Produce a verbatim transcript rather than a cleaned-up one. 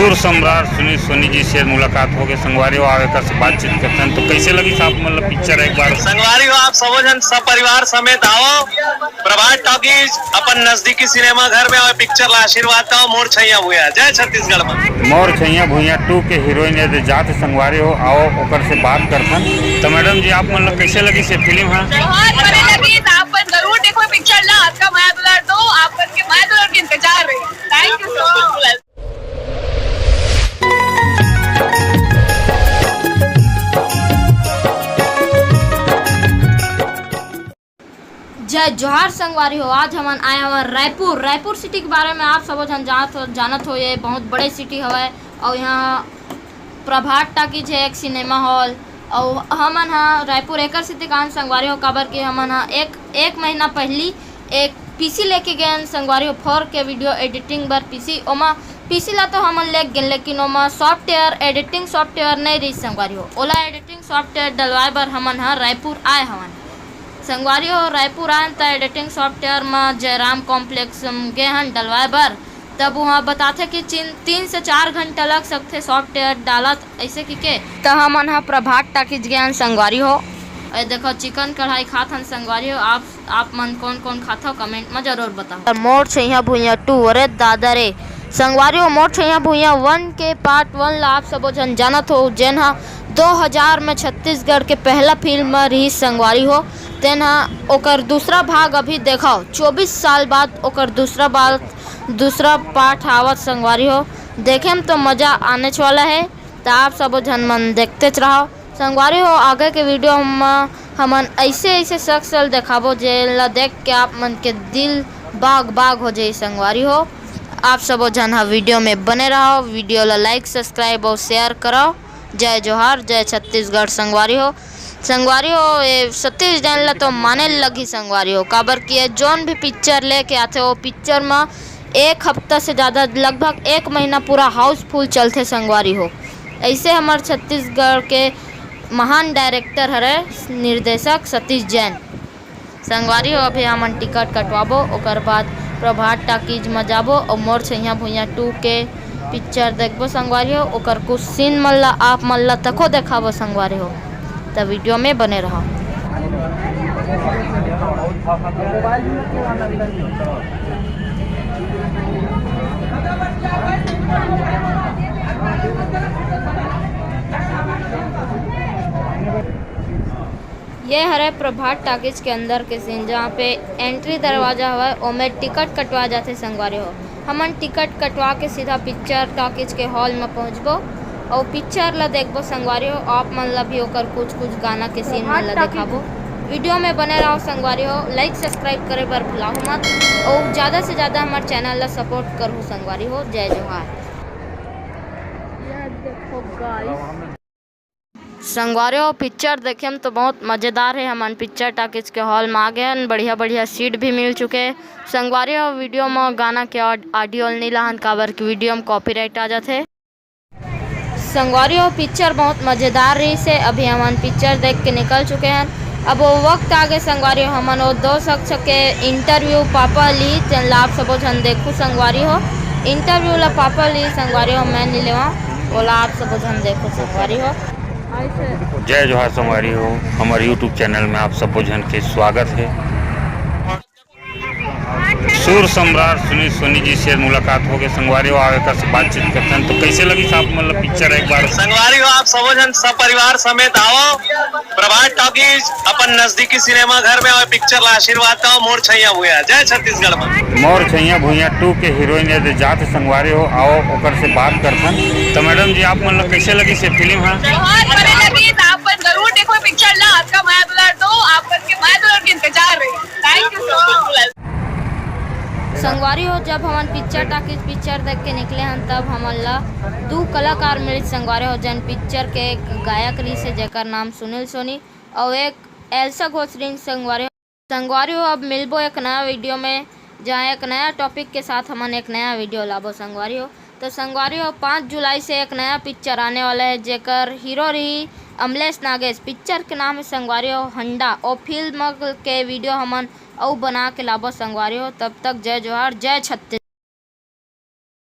सुर सम्राट सुनील सोनी जी से मुलाकात हो गए। संगवारी हो, आवे का से बातचीत करते हैं। तो कैसे लगी साहब, मतलब, पिक्चर एक बार? संगवारी हो, आप सबो झन सपरिवार समेत आओ प्रभात टॉकीज, अपन नजदीकी सिनेमा घर में, और पिक्चर ला आशीर्वाद दो। मोर छैया भुइया, जय छत्तीसगढ़ में। मोर छैया भुइया टू के हीरोइन यदि जात संगवारी हो, आओ ओकर से बात करथन। तो मैडम जी, आप, मतलब, कैसे लगी से फिल्म है? बहुत बड़े लगी, तो आप मन जरूर देखो पिक्चर ला, आपका माया दुलार दो, आप मन के माया दुलार के इंतजार रही। Thank you so much। जय जोहार संगवारी हो, आज हमन आए हवन रायपुर। रायपुर सिटी के बारे में आप सबो झन जानत हो, जानत हो, ये बहुत बड़े सिटी हवय। और यहाँ प्रभात टॉकीज है, एक सिनेमा हॉल। और हमन ह रायपुर एकर सेती कान संगवारी हो, काबर कि हमन ह एक, एक महीना पहली एक पीसी लेके गए हन संगवारी हो, फोर के वीडियो एडिटिंग बर पीसी। ओमा पीसी ला तो हमन लेके गेन, लेकिन ओमा सॉफ्टवेयर, एडिटिंग सॉफ्टवेयर नहीं रही संगवारी हो। ओला एडिटिंग सॉफ्टवेयर डलवाए बर हमन ह रायपुर आए हवन। संगवारी हो, रायपुर आयन त एडिटिंग सॉफ्टवेयर म जयराम कॉम्प्लेक्स म गे हन डलवाए बर। तब वहाँ बताथे कि चिन-, तीन से चार घंटा लग सकथे सॉफ्टवेयर डालत, ऐसे कि के। त हमन ह प्रभात टॉकीज गे हन संगवारी हो। ए देखो, चिकन कढ़ाई खात हन संगवारी हो। आप, आप मन कौन कौन खाथव, कमेंट म जरूर बताओ। मोर छैया भुइया टू, अरे दादा रे। संगवारी हो, मोर छैया भुइया वन के पार्ट वन ला आप सबो झन जानत हो, जेन ह दो हजार में छत्तीसगढ़ के पहला फिल्म रिहिस संगवारी हो। तेन ह ओकर दूसरा भाग अभी देखव, चौबीस साल बाद ओकर दूसरा बार, दूसरा पार्ट आवत संगवारी हो। देखे में तो मजा आनेच वाला है, त आप सबो झन मन देखतेच रहो संगवारी हो। आगे के वीडियो म हमन ऐसे ऐसे शख्स ल देखाबो, जेन ला देख के आप मन के दिल बाग बाग हो जाई संगवारी हो। आप सबो झन ह वीडियो में बने रहो, वीडियो ला लाइक, सब्सक्राइब और शेयर करो। जय जोहार, जय छत्तीसगढ़ संगवारी हो। संगवारी हो, ये सतीश जैन ला तो माने लगही संगवारी हो, काबर कि ये जोन भी पिक्चर लेके आथे, वो पिक्चर म एक हफ्ता से ज़्यादा, लगभग एक महीना पूरा हाउसफुल चलथे संगवारी हो। ऐसे हमर छत्तीसगढ़ के महान डायरेक्टर हरे निर्देशक सतीश जैन। संगवारी हो, अभी हमन टिकट कटवाबो, ओकर बाद प्रभात टॉकीज म जाबो और मोर छैया भुइया टू के पिक्चर देखबो संगवारी हो। ओकर कुछ सीन मन ला आप मन ला तको देखाबो संगवारी हो, त वीडियो में बने रहो। ये हरे प्रभात टॉकीज के अंदर के सीन, जहाँ पे एंट्री दरवाजा हवय, ओमे टिकट कटवा जाथे संगवारी हो। हमन टिकट कटवा के सीधा पिक्चर टॉकीज के हॉल में पहुँचबो और पिक्चर ला देखबो संगवारी हो। आप मन ला भी ओकर कुछ कुछ गाना के सीन मन ला देखाबो। वीडियो में बने रहो संगवारी हो, लाइक सब्सक्राइब करे बर भुलाहू मत और ज़्यादा से ज़्यादा हमारे चैनल ला सपोर्ट करहू संगवारी हो। जय जोहार। ये देखो गाइस। संगवारी हो, पिक्चर देखे में तो बहुत मजेदार है। हमन पिक्चर टॉकीज के हॉल में आ गए हन, बढ़िया बढ़िया सीट भी मिल चुके हैं। संगवारी हो, वीडियो में गाना के ऑड-, ऑडियो नहीं लाहन, काबर कि वीडियो में कॉपीराइट आ जाथे। संगवारी हो, पिक्चर बहुत मजेदार रही से। अभी हमन पिक्चर देख के निकल चुके हैं। अब वो वक्त आ गए संगवारी हो, हमन वो दो शख्स के इंटरव्यू पापा ली, जेन ला आप सबो झन देखू संगवारी हो। इंटरव्यू ला पापा ली संगवारी हो, मैं नहीं लेवा, ओला आप सबो झन देखू संगवारी हो। जय जोहार संगवारी हो, हमारे YouTube चैनल में आप सबो झन के स्वागत है। सुर सम्राट सुनील सोनी जी से मुलाकात हो गए संगवारी हो, आवे का से बातचीत करते हैं। तो कैसे लगी साहब, मतलब, पिक्चर एक बार? संगवारी हो, आप सबो झन सपरिवार समेत आओ प्रभात टॉकीज, अपन नजदीकी सिनेमा घर में, और पिक्चर ला आशीर्वाद दो। मोर छैया भुइया, जय छत्तीसगढ़ में। मोर छैया भुइया टू के हीरोइन यदि जात संगवारी हो, आओ ओकर से बात करथन। तो मैडम जी, आप मन ला कैसे लगी से फिल्म है? बहुत बड़े लगी, तो आप मन जरूर देखो पिक्चर ला, आपका माया दुलार दो, आप मन के माया दुलार के इंतजार रही। Thank you so much। संगवारी हो, जब हमन पिक्चर टॉकीज पिक्चर देख के निकले हन, तब हमन ला दू कलाकार मिलिस संगवारी हो, जन पिक्चर के एक गायक रहिस हे, जेकर नाम सुनील सोनी, और एक एल्सा घोष रहिस संगवारी हो। संगवारी हो, अब मिलबो एक नया वीडियो में, जहाँ एक नया टॉपिक के साथ हमन एक नया वीडियो लाबो संगवारी हो। तो संगवारी हो, पाँच जुलाई से एक नया पिक्चर आने वाला है, जेकर हीरो रही अमलेश नागेश। पिक्चर के नाम है संगवारी हो हंडा। ओ फिल्म के वीडियो हमन अउ बना के लाबो संगवारी हो। तब तक जय जोहार, जय छत्तीसगढ़।